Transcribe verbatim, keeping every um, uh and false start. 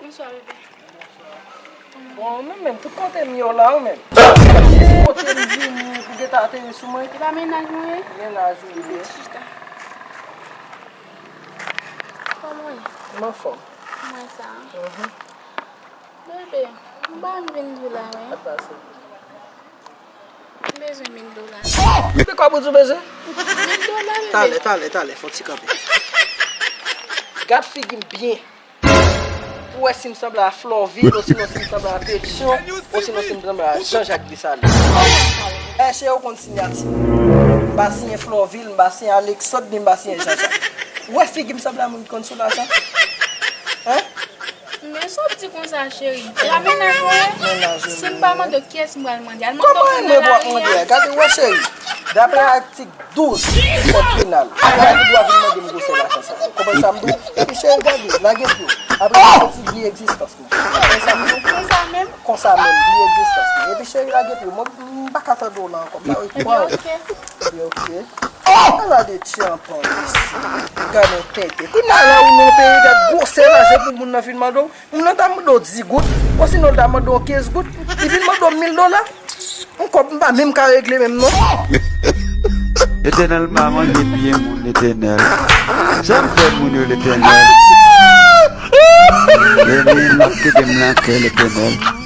Bonswa, bebe. Bon, ou menm menm, tout kote m ye w la, ou menm. Tout kote m vini pou gentan ateri sou mwen. E pa mennaj mwen ye? Mennaj ou ye. Kòman w ye? M anfòm. Mwen sa. Bebe, m ba m vin di w la, wi. Sa k pase? M bezwen mil dola. Ki kòb ou di w bezwen? Mil dola, bebe. Talè, talè, talè, fè yon ti kanpe. Gad figi m byen. Pou wè si m sanble a Florvil, osinon si m sanble a Petion, osinon si m sanble a Jean Jacques Dessalines. Èske ou konn siyati m? M pa siyen Florvil, m pa siyen Alexandre, ni m pa siyen Jean Jacques. Ou wè figi m sanble a moun ki konn sou lajan? Hein? Men sa w di konsa, cheri? E pa mennaj mwen ye? Mennaj ou Si m pa mande w, kiyès m pral mande? Al mande yon Kòman mwen mennaj pou ap mande a? Gade, wè cheri. Daprè atik douz kòd penal, ou pa gen dwa vin mande m gwosè lajan sa yo. Konprann sa m di w? Epi cheri, gade, lage pye w. Apre sa, ti bliye egzistans mwen. Konprann sa m di w? Konsa menm? Konsa menm, bliye egzistans mwen. Epi cheri, lage pye w. Mwen, m pa ka tande w la ankò. M pa wè Ebyen, kwa. oke. Epi oke. Ala de tchanpan isi. Gade yon tenten. Kounye a la ou nan yon peyi, gade gwosè lajan pou moun nan vin mande w. Moun nan ta mande w di goud, osinon l ta mande w kenz goud, li vin mande w mil dola. Yon kòb m pa menm ka regle menm non. Letènèl pa manje pye moun, Letènèl. Sa m fè moun yo, Letènèl? Ebyen, m ap kite m lakè, Letènèl.